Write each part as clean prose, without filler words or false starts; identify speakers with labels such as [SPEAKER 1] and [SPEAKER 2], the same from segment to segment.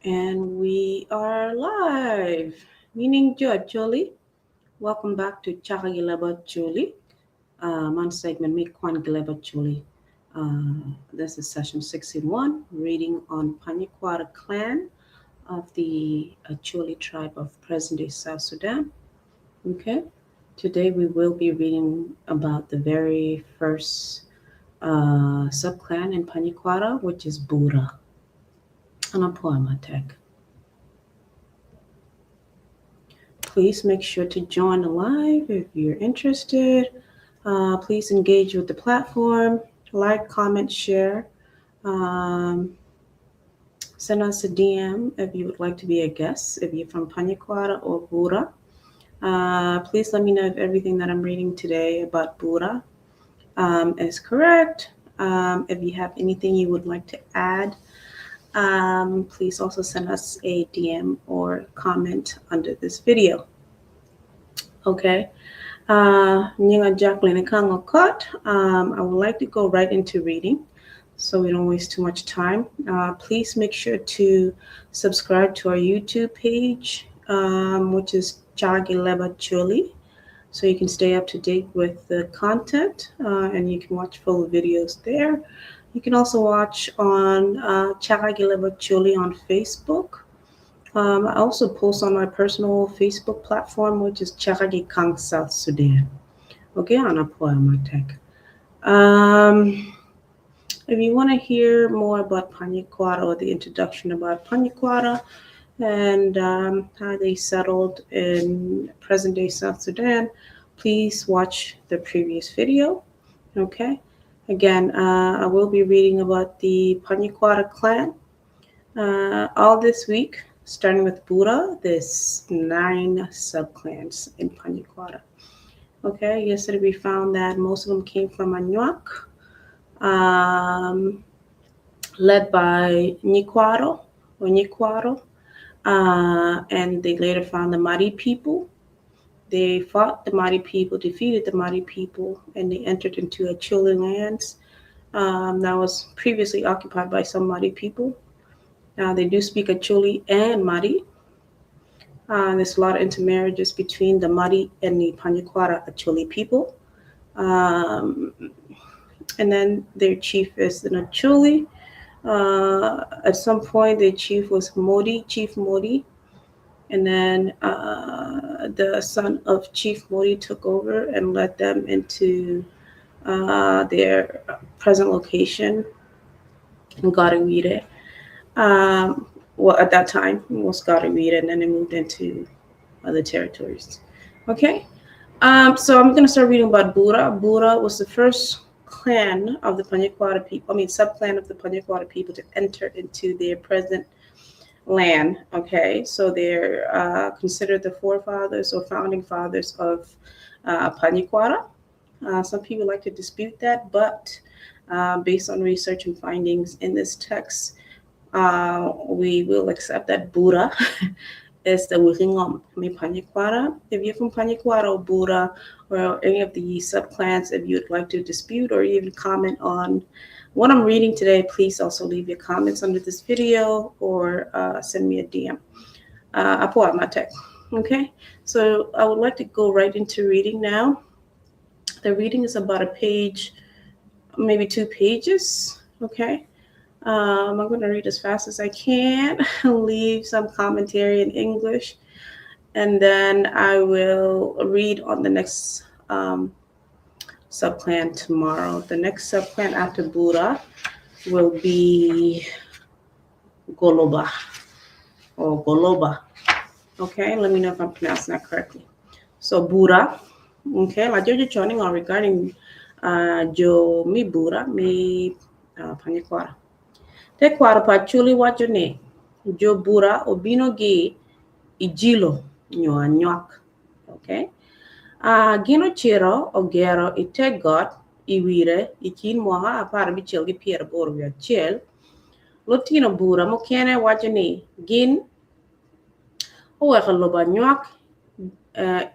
[SPEAKER 1] And we are live. Meaning Jo Acholi. Welcome back to Chaka Gileba Choli. Man segment me Kwan Gileba Choli. This is session 61, reading on Panyikwara clan of the Acholi tribe of present-day South Sudan. Okay. Today we will be reading about the very first subclan in Panyikwara, which is Bura. Anapoamatek. Please make sure to join the live if you're interested. Please engage with the platform, like, comment, share. Send us a DM if you would like to be a guest, if you're from Panyikwara or Bura. Please let me know if everything that I'm reading today about Bura is correct. If you have anything you would like to add, please also send us a DM or comment under this video. Okay. Nyinga Jacqueline Okot. I would like to go right into reading so we don't waste too much time. Please make sure to subscribe to our YouTube page, which is Chagi Leba Choli, so you can stay up to date with the content and you can watch full videos there. You can also watch on Chagi Leba Choli on Facebook. I also post on my personal Facebook platform, which is Chagi Kang South Sudan. Okay, Anapoamatek. If you want to hear more about Panyikwara or the introduction about Panyikwara and how they settled in present-day South Sudan, please watch the previous video. Okay. Again, I will be reading about the Panyikwara clan all this week, starting with Bura. There's 9 subclans in Panyikwara. Okay, yesterday we found that most of them came from Anuak, led by Nyikwaro or Nyikwaro, and they later found the Madi people. They fought the Madi people, defeated the Madi people, and they entered into Acholi lands that was previously occupied by some Madi people. Now they do speak Acholi and Madi. There's a lot of intermarriages between the Madi and the Panyikwara Acholi people. And then their chief is the Acholi. At some point, their chief was Modi, Chief Modi. And then the son of Chief Modi took over and led them into their present location in Gariwire. Well, at that time, it was Gariwire, and then they moved into other territories. Okay, so I'm going to start reading about Bura. Bura was the first clan of the Panyikwara people, subclan of the Panyikwara people to enter into their present land. Okay, so they're considered the forefathers or founding fathers of Panyikwara. Some people like to dispute that, but based on research and findings in this text, we will accept that Bura is the Wiringom Panyikwara. If you're from Panyikwara or Bura or any of the subclans, if you'd like to dispute or even comment on what I'm reading today, please also leave your comments under this video or send me a DM. Okay, so I would like to go right into reading now. The reading is about a page, maybe 2 pages. Okay. I'm going to read as fast as I can, leave some commentary in English, and then I will read on the next subclan tomorrow. The next subclan after Bura will be Goloba or Goloba. Okay, let me know if I'm pronouncing that correctly. So Bura, okay, la jojo choning on regarding jo mi Bura mi Panyikwara. Te kwaro pa Acholi waco ni jo Bura obino gi ijilo nyo anywak. Okay. Gin ocito ogero i te got i wire i kin mwaka 51 ki 81. Lutino Bura mukene waco ni gin oweko lobo anywak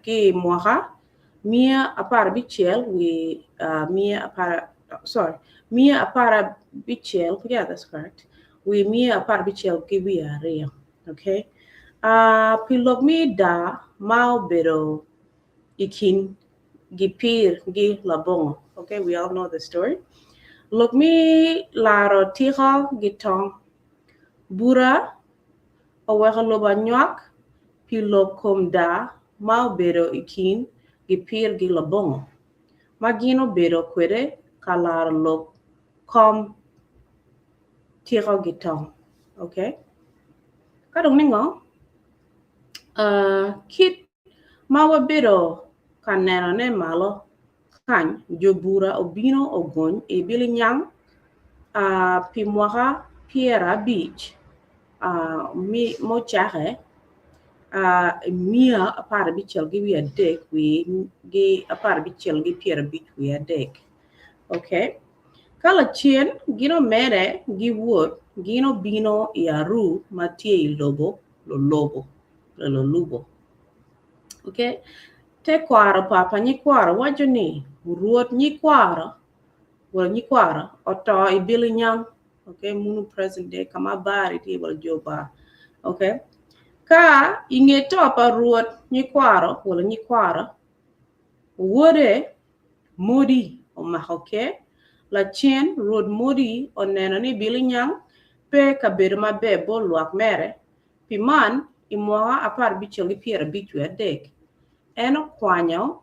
[SPEAKER 1] ki i mwaka 150 wi mia apar, sorry, 150, yeah, that's correct. wi 152. Okay? Pi lok me daa ma obedo i kin Gipir gi Labongo. Okay, we all know the story. Lok me laro tiko gi tong. Bura oweko lobo anywak pi lok kom daa ma obedo i kin Gipir gi Labongo, ma gin obedo kwede ka laro lok kom tiko gi tong. Okay. Ka dong ningo? Kit ma wabedo ka nenone malo kany, jo bura obino ogony i Bilinyang pi mwaka 50 mucake i 1953 gi 1953. Okay. Ka lacen gin omede gi wot gin obino i Aruu ma tye i lobo Lolobo. Lolubo. Okay. Tekwaro pa pa nyikwaro waco ni Rwot nyikwaro wala nyikwaro oto i Bilinyang. Okay, munu present day ka ma bar tye wala jo bar. Okay. Ka i nge to pa Rwot nyikwaro wala nyikwaro wode Modi omako ker. Lacen Rwot Modi oneno ni Bilinyang pe kabedo maber bot lwak mere Pi man, i mwaka aparbicel ki 53, en okwanyo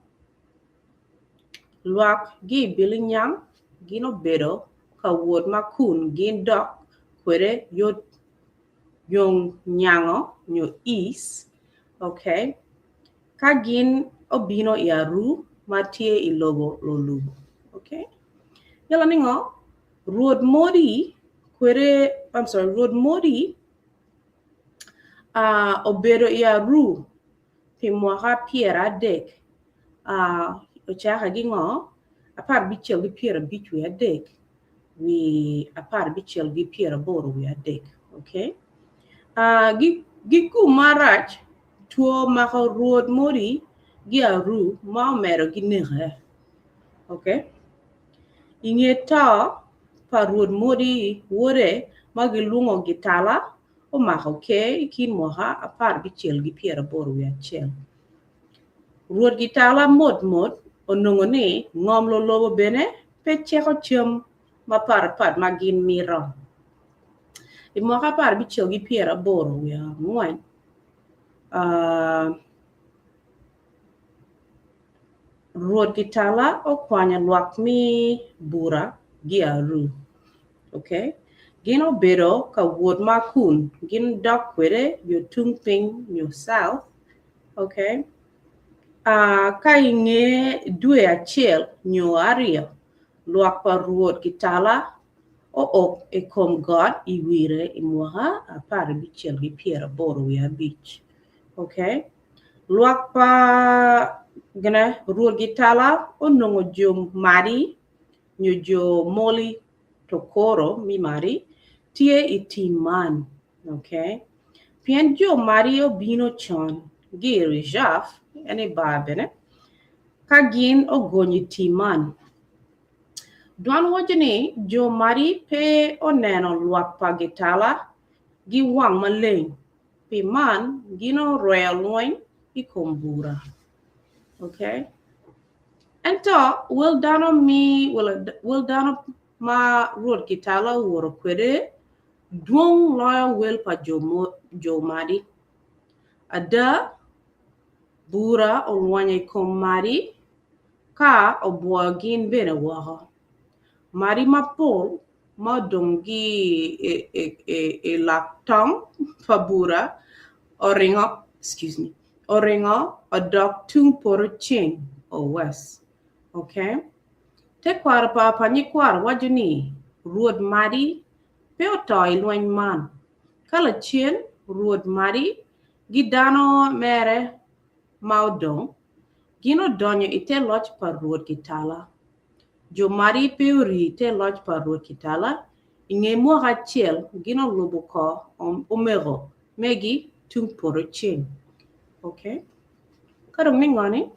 [SPEAKER 1] lwak gi i Bilinyang gin obedo ka wot ma kun gin dok kwede yot yong nyango nyo East, ok, ka gin obino i Aruu ma tye i lobo Lolubo. Ok. Yala ningo? Rwot Modi kwede, I'm sorry, Rwot Modi Obedo i Aruu pi mwaka 30, ocake ki ngo, 15 ki 53 wi 15 ki 83, okay. Gigum marac two mako rwod modi gi Aruu ma omedo gi neke, okay. I nge to pa Rwot Modi, wode ma gilwongo Gitala omako ker i kin mwaka 11 ki 81. Rwot Gitala mot mot onongo ni ngom lulobo bene pe ceko cam mapatpat ma gin mito. I mwaka 11 ki 84, Rwot Gitala okwanyo lwak me bura gi Aruu. Okay. Gin obedo ka wot ma kun gin dok kwede yo tung piny nyo south. Okay. Uh, ka i nge dwe acel nyo aryo, lwak pa Rwot Gitala ook i kom got i wire i mwaka 15 ki 85. Okay. Lwak pa gine Rwot Gitala onongo jo Madi nyo jo Moli Tokoro mi Madi tye i tim man. Okay. Pien jo Madi obino con gi i Rijaf, en i bar bene, ka gin ogonyo i tim man. Dwan waco ni jo Madi pe oneno lwak pa Gitala gi wang maleng Pi man, gin orweyo lweny i kom bura. Okay. Ento, wel dano mi, wel dano ma Rwot Gitala owoto kwede dwong loyo wel pa jo, jo Madi. Ada, bura olwenyo i kom Madi ka obwoyo gin bene woko. Madi mapol ma odong ki i lak tong pa bura oringo, excuse me, oringo odok tung poto ceng or west. Okay. Tekwaro pa Apanyikwaro waco ni Rwot Madi pe oto i lweny man. Ka lacen Rwot Madi gi dano mere ma odong gin odonyo i te loc pa Rwot Gitala. Jo Madi pe orii i te loc pa Rwot Kitala. I nge mwaka acel, gin olubo kor omego megi tung poto ceng. Okay. Ka dong ni ngo ni?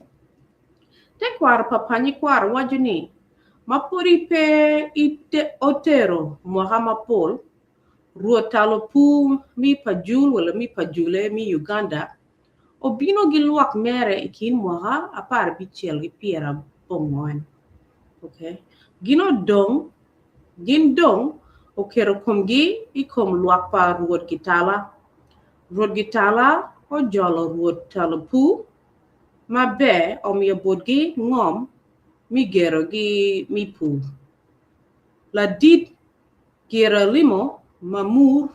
[SPEAKER 1] Tekwaro pa Panyikwaro waco ni, ma pwodi pe otero mwaka mapol, Rwot Talopur mi Pajul wala mi Pajule mi Uganda obino gi lwak mere i kin mwaka aparabicel ki pyerabongwen. Okay. Gin odong gin dong oketo komgi i kom lwak pa Rwot Gitala. Rwot Gitala ojolo Rwot Talopur maber omiyo botgi ngom mi gerogi mi pur. Ladit Giralimo Mamur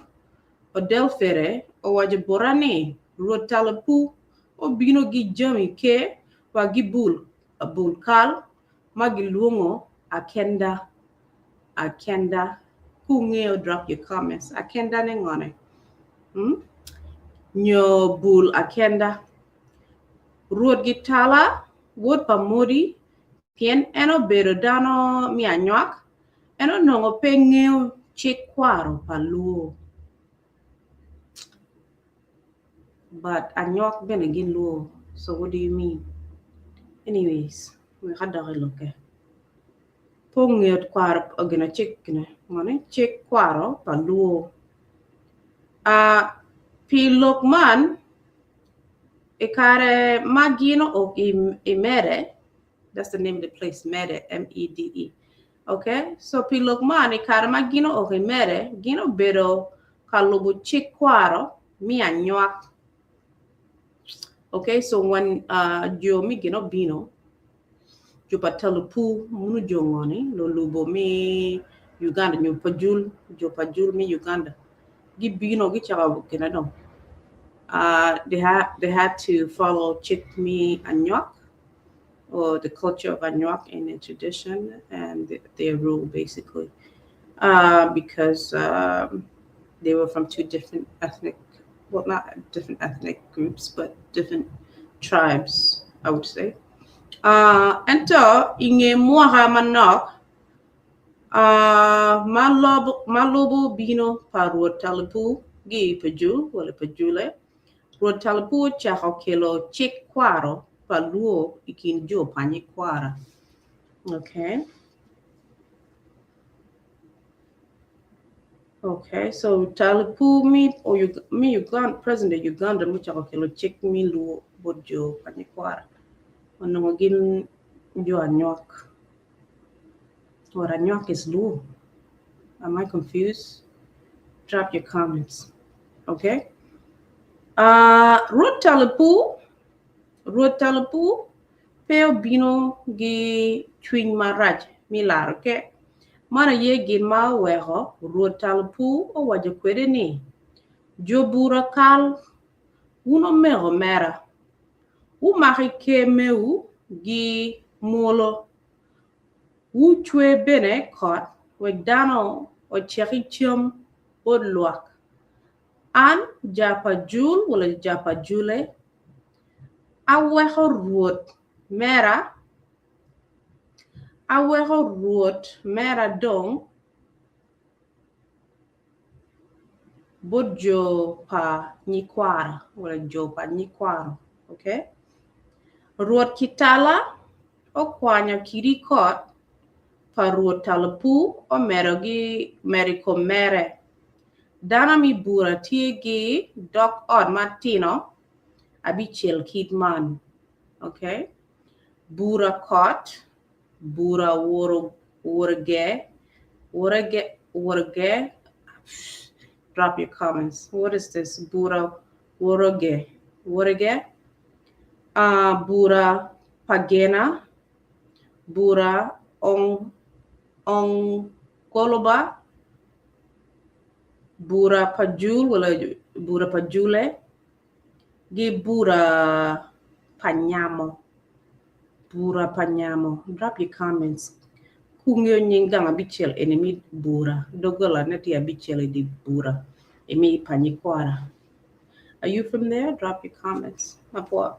[SPEAKER 1] Odelfere owaco bota ni, Rwot Talapu obino gi jami ker wa gi bul kal ma gilwongo Akenda. Akenda. Ku ngeyo drop your comments. Akenda ne ngone? Hmm? Nyo bul akenda. Rwot Gitala wod pa Modi pien en obedo dano me anywak, en onongo pe ngeyo cik kwaro pa Luo. But anywak bene gin Luo, so what do you mean? Anyways, wek adok i lokke. Pe ongeyo kwaro gin cik gine ngo ni cik kwaro pa Luo. Uh, pi lok man, i kare ma gin oo i Mede, that's the name of the place, Mede, M-E-D-E. Okay, so pi lok man, i kare ma gin oo i Mede, gin obedo ka lubo cik kwaro me anywak. Okay, so when uh, jo mi gin obino, jo pa Talupu, munu jo ngoni, lulubo mi Uganda, nyo Pajul, jo Pajul mi Uganda, gibino gicako gine dong. They had to follow cik mi anywak or the culture of anywak in their tradition and their rule basically because they were from two different ethnic, well not different ethnic groups, but different tribes, I would say. Ento i nge mwaka manok ma lubo bino pa Rwot Talupu gi i Pajul wala Pajule, Rwot Talupu ocako kelo cik kwaro pa Luo i kin jo Panyikwara. Okay. Okay, so Talupu mi, mi Uganda, President of Uganda mucako kelo cik mi Luo bot jo Panyikwara. Onongo gin jo anywak. Or anywak is Luo. Am I confused? Drop your comments. Okay. Rwot Talupu, Rwot Talupu pe obino gi cwiny marac mi laro ke. Man aye gin ma oweko Rwot Talupu owaco kwede ni, Jo bura kal, wun omego mera, wumaki ker mewu gi mwolo, wucwe bene kot wek dano oceki cam bot lwak. An ja pa Jul wala ja pa Jule, aweko Rwot mera, aweko Rwot mera dong bot jo pa nyikwara wala jo pa nyikwaro. Okay? Rwot Kitala okwanyo kidi kot pa Rwot Talupu omedo gi medo i kom mere. Dano mi bura tye gi dog ot matino abicel kit man. Okay? Bura kot, bura woroge, woroge, woroge. Drop your comments. What is this? Bura woroge, woroge. Bura pagena, bura ong ongoloba, bura pajul wala bura pajule, gi bura panyamo. Bura panyamo. Drop your comments. Kungeyo nying gang abicel eni mi bura. Dogola ne tye abicel i di bura emi panyikwara. Are you from there? Drop your comments. Apwo.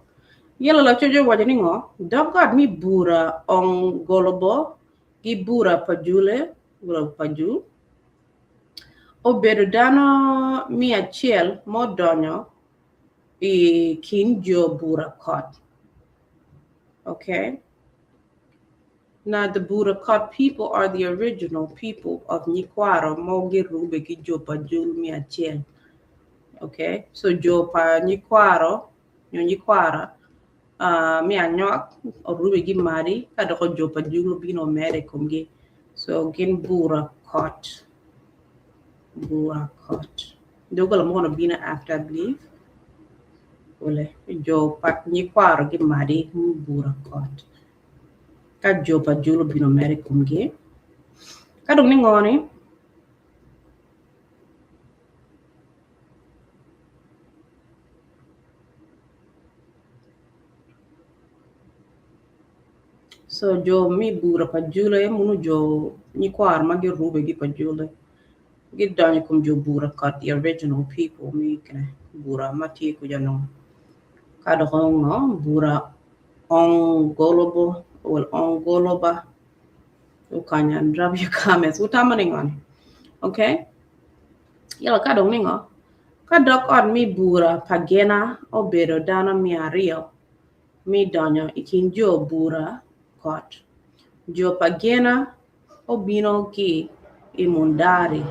[SPEAKER 1] Yelo lacoco owaco ni ngo? Dog ot mi bura ongolobo gi bura pajule wala pajul obedo dano 100 ma odonyo i kin jo bura kot. Okay. Now the Bura Kot people are the original people of Nyikwaro ma girube ki jo pa Jul me acel. Okay, so jo pa Nyikwaro nyo Nyikwara uh, me anywak orube ki Madi ka doko jo pa Jul obino omede i komgi. So gin Bura Kot. Bura Kot. Doggola mogo obino after I believe. Ole, jo pa Nyikwaro gi Madi Bura Kot. Ka jo pa Jul obino mere i komgi. Ka dong ni ngo ni? So jo me bura pa Jul aye mono jo nyikwaro ma girube ki pa Jul gidonyo i kom jo bura kot the original people me kine bura ma tye kuca nongo ka dok ngo bura Ongolobo well Ongoloba okanya drop your comments wutamo ni ngo ni okay yala ka dong ni ngo ka dok ot me bura pa Gena obedo dano 200 me donyo i kin jo bura kot. Jo pa Gena obino ki i Mundari.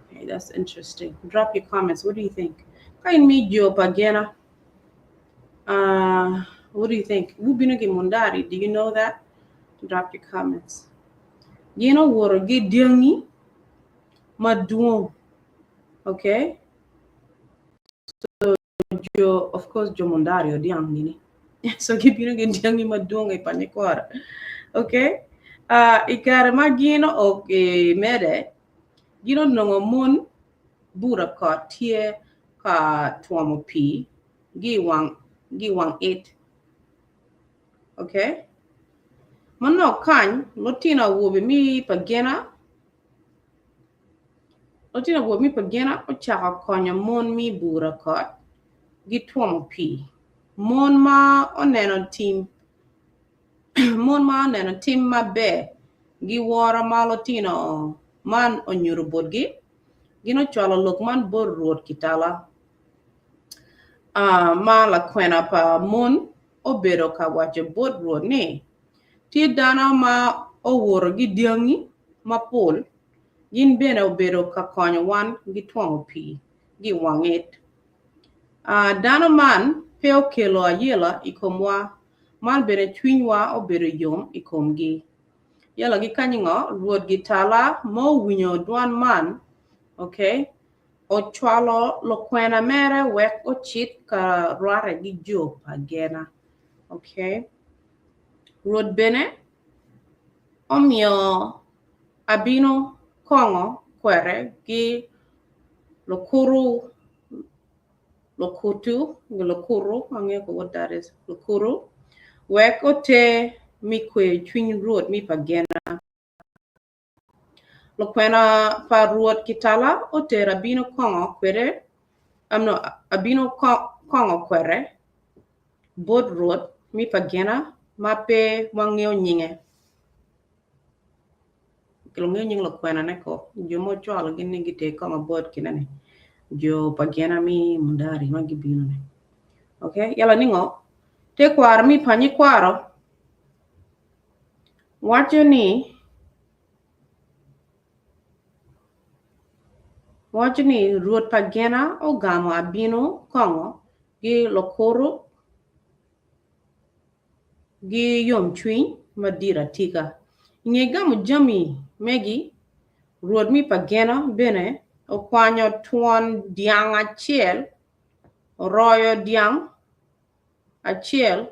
[SPEAKER 1] Okay, that's interesting. Drop your comments. What do you think? Ka in mi jo pa Gena uh, what do you think? Wubino ki Mundari. Do you know that? Drop your comments. Gin owoto ki dyangi madwong. Okay? So jo of course jo Mundari odiang gini. So gibino ki dyangi madwong i Panyikwara. Okay? Uh, I kare ma gin ok mede, gin onongo mon bura kot tye ka twomo pii gi i wang gi i wang it. Okay? Manok kany, lutino awobe mi pa Gena lutino awobe mi pa Gena ocako konyo mon mi bura kot gi twomo pii. Mon ma oneno tim mon ma oneno tim maber gi woro ma lutino man onyuto botgi, gin ocwalo lok man bot Rwot Kitala. Uh, ma lakwena pa mon obedo ka waco bot Rwot ni, Tye dano ma owoto ki dyangi mapol, gin bene obedo ka konyo wan ki twomo pii ki i wang it. Uh, dano man pe okelo ayela i komwa, man bene cwinywa obedo yom i komgi. Yala ki kany ngo, Rwot Gitala ma owinyo dwan man, okay, ocwalo lukwena mere wek ocit ka rwate ki jo pa Gena. Okay. Rwot bene omiyo abino kongo kwede ki lukuru lukutu lukuru angeyo ko what that is lukuru wek oter me kweyo cwiny Rwot me pa Gena. Lukwena pa Rwot Kitala otero abino kongo kwede no, abino kongo kwede bot Rwot mi pa Gena ma pe wangeyo nyinge. Wangeyo nying lukwena-ne ko, jo ma ocwalogi ni giter kongo bot kine-ni, jo pa Gena mi Mundari ma gibino-ni. Okay, yala ningo? Tekwaro mi pa nyikwaro Waco ni, waco ni Rwot pa gena ogamo abino kongo gi lukuru gi yomcwiny madit atika. I nge gamo jami megi, Rwot mi pa gena bene okwanyo twon dyang acel, oroyo dyang acel,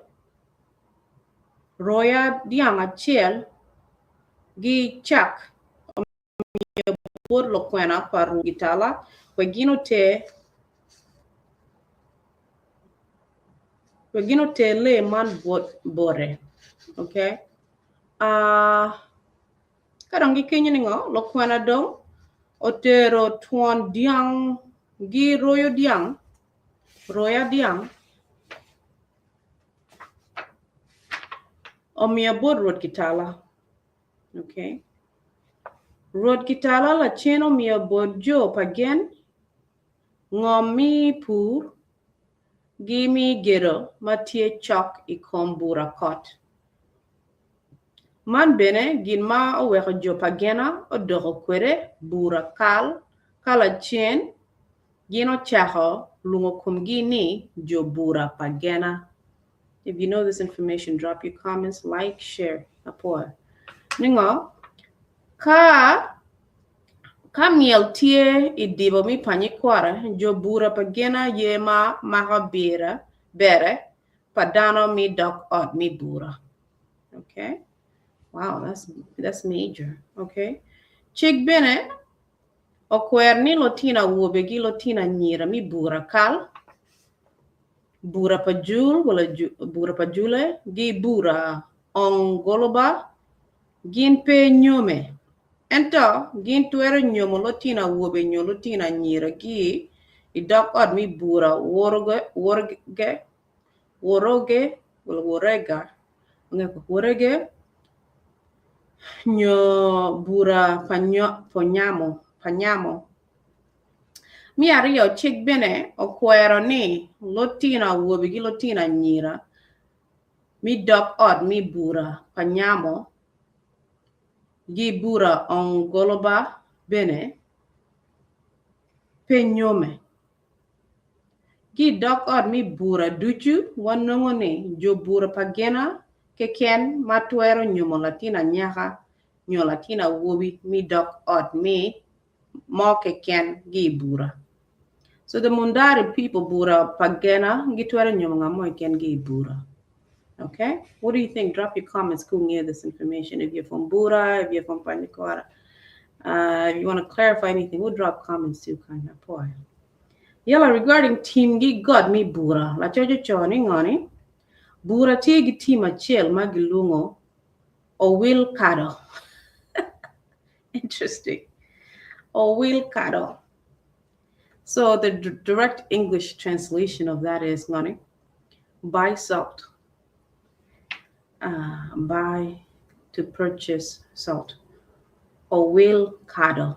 [SPEAKER 1] roya dyang acel gi cak omiyo bot lukwena pa Rwot Gitala wek gin oter wek gin oter lee man bote. Okay. Uh, ka dong gikenyo ni ngo, lukwena dong otero twon dyang gi royo dyang Roya dyang omiyo bot Rwot Kitala. Okay. Rwot Kitala lacen omiyo bot jo pa Gen ngom mi pur gi mi gedo ma tye cok i kom bura kot. Man bene gin ma oweko jo pa Gena odoko kwede bura kal ka lacen gin ocako lwongo komgi ni jo bura pa Gena. If you know this information, drop your comments, like, share. Apwoyo. Ningo? Ka ka myel tye i dibo mi panyikwara, jo bura pa Gena ye ma mako bira bere pa dano mi dok ot mi bura. Okay. Wow, that's major. Okay. Cik bene okwer ni lutino awobe ki lutino anyira mi bura kal, bura pa jul wala bura pa jule gi bura ongoloba gin pe nyome. Ento gin twero nyomo lutino awobe nyo lutino anyira gi i dog ot mi bura woroge woroge wala worega worege nyo bura pa nyamo. Me aryo, cik bene okwero ni lutino awobe ki lutino anyira me dog ot me bura pa nyamo gi bura ongoloba bene pe nyome. Ki i dog ot me bura ducu, wanongo ni jo bura pa gena keken ma twero nyomo latin anyaka nyo latin awobi me dog ot me mo keken ki i bura. So the Mundari people bura pa gena gitwero nyomo ngat mo keken ki i bura. Okay? What do you think? Drop your comments. Cool near this information. If you're from Bura, if you're from Panyikwara, if you want to clarify anything, we'll drop comments too. Kind of boy. Yala regarding tim gi got mi Bura. La chocho choni ngoni. Bura tye gi tim acel ma gilwongo Owil Kado. Interesting. Owil Kado. So the direct English translation of that is ngoni. Buy salt. Buy to purchase salt. Owil Kado.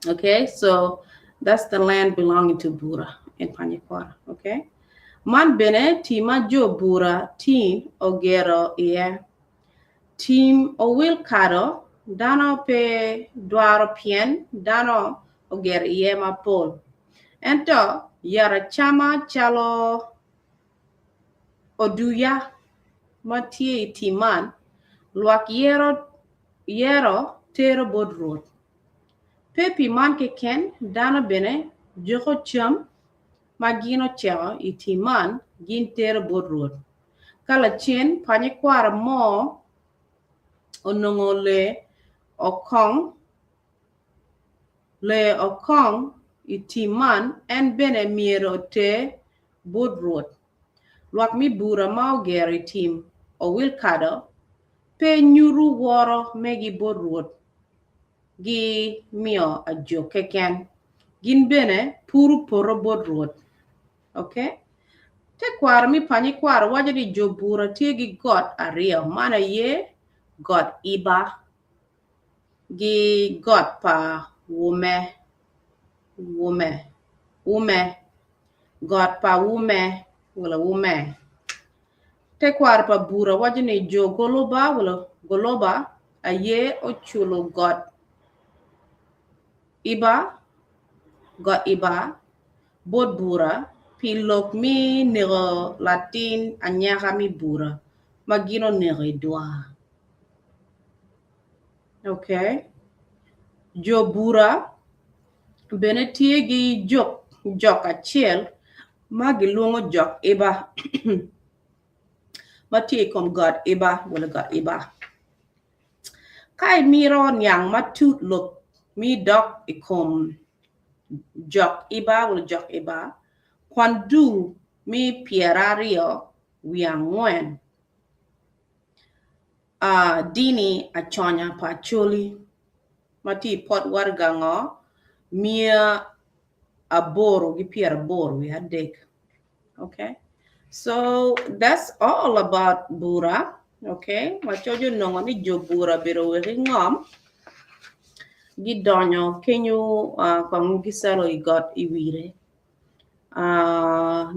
[SPEAKER 1] Okay, so that's the land belonging to Bura in Panyikwara. Okay. Man bene tima jo Bura tin ogero iye. Tim owil kado dano pe dwaro pien dano ogero iye mapol. Ento yat acama calo oduya ma tye i tim man lwak yero tero bot Rwot. Pe pi man keken dano bene juko cam ma gin oceko i tim man gin tero bot Rwot. Ka lacen panyikwara mo onongo lee okong i tim man en bene myero oter bot Rwot. Lwak mi bura ma ogero i tim owil kado pe nyuto woro megi bot Rwot gi miyo ajok keken. Gin bene puro poto bot Rwot. Okay? Tekwaro mi panyikwaro waco ni jo bura tye gi got aryo man aye got Iba gi got pa Wume Wume Wume got pa Wume wala Wume. Tekwaro pa bura waco ni jo Goloba wala Goloba aye oculo got Iba got Iba bot bura pi lok mi neko latin anyaka mi bura ma gin oneko i dwar. Okay. Jo bura bene tye gi jok acel ma gilwongo jok Iba ma tye i kom got Iba wala got Iba. Ka imito niang matut lok mi dok i kom jok Iba wala jok Iba, kwan dul mi 24 dini aconya pa Acholi ma tye i pot waraga ngo 883. Okay. So that's all about Bura. Okay. Wacojo nongo ni jo Bura bedo weki ngom gidonyo kenyo kong giselo i got i wire.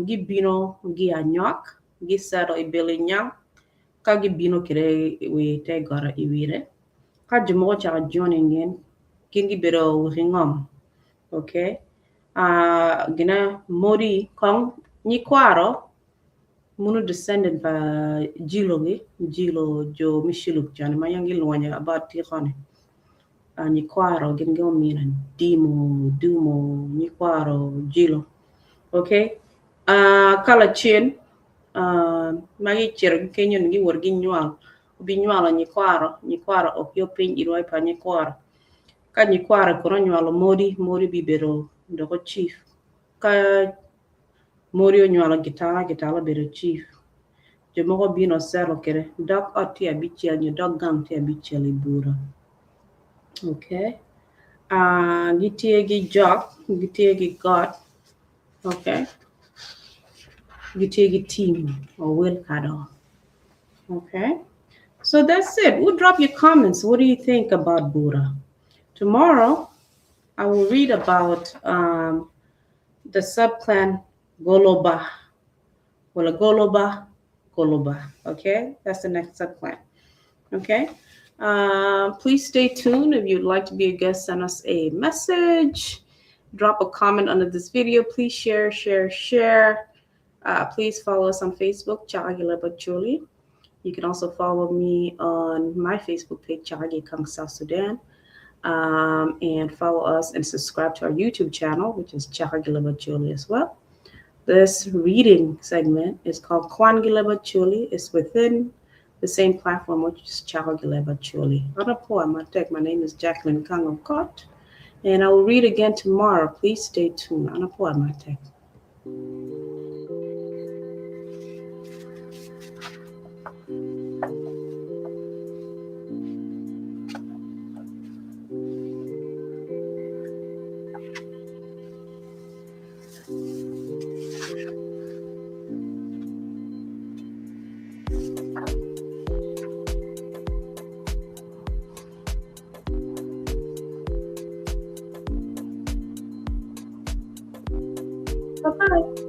[SPEAKER 1] Gibino gi anywak giselo i belinyang. Ka gibino kwede i te got i wire, ka jo mogo ocako joining in, gin gibedo weki ngom. Okay, gina Modi kong nyikwaro muno descendant pa Jilo gi, Jilo jo me Shilluk cani ma yam gilwonyo about tiko-ni. Nyikwaro gin gin omino Dimo, Dumo, nyikwaro Jilo. Okay, ka lacen ma gicito ki kenyo ni giwoto ginywal, obinywalo nyikwaro, nyikwaro opyo piny i rwai pa nyikwaro. Ka nyikwaro kono onywalo Modi, Modi bibedo doko chief. Ka Modi onywalo Gitala, Gitala obedo chief. Jo mogo obino osettle kwede dog ot tye abicel nyo dog gang tye abicel i bura. Okay, gitye ki jok, gitye ki got, okay, gitye ki tim owil kado. Okay, so that's it. We'll drop your comments. What do you think about Bura? Tomorrow, I will read about the subclan Goloba. Wala Goloba, Goloba. Okay, that's the next subclan. Okay, please stay tuned. If you'd like to be a guest, send us a message. Drop a comment under this video. Please share, share, share. Please follow us on Facebook, Chagila Bacholi. You can also follow me on my Facebook page, Chagi Kang South Sudan. And follow us and subscribe to our YouTube channel, which is Chagila Bacholi as well. This reading segment is called Kwan Gi Leb Acholi. It's within the same platform, which is Chagila Bacholi. My name is Jacqueline Kang of Kot, and I will read again tomorrow. Please stay tuned. Anapo Matek. Bye-bye.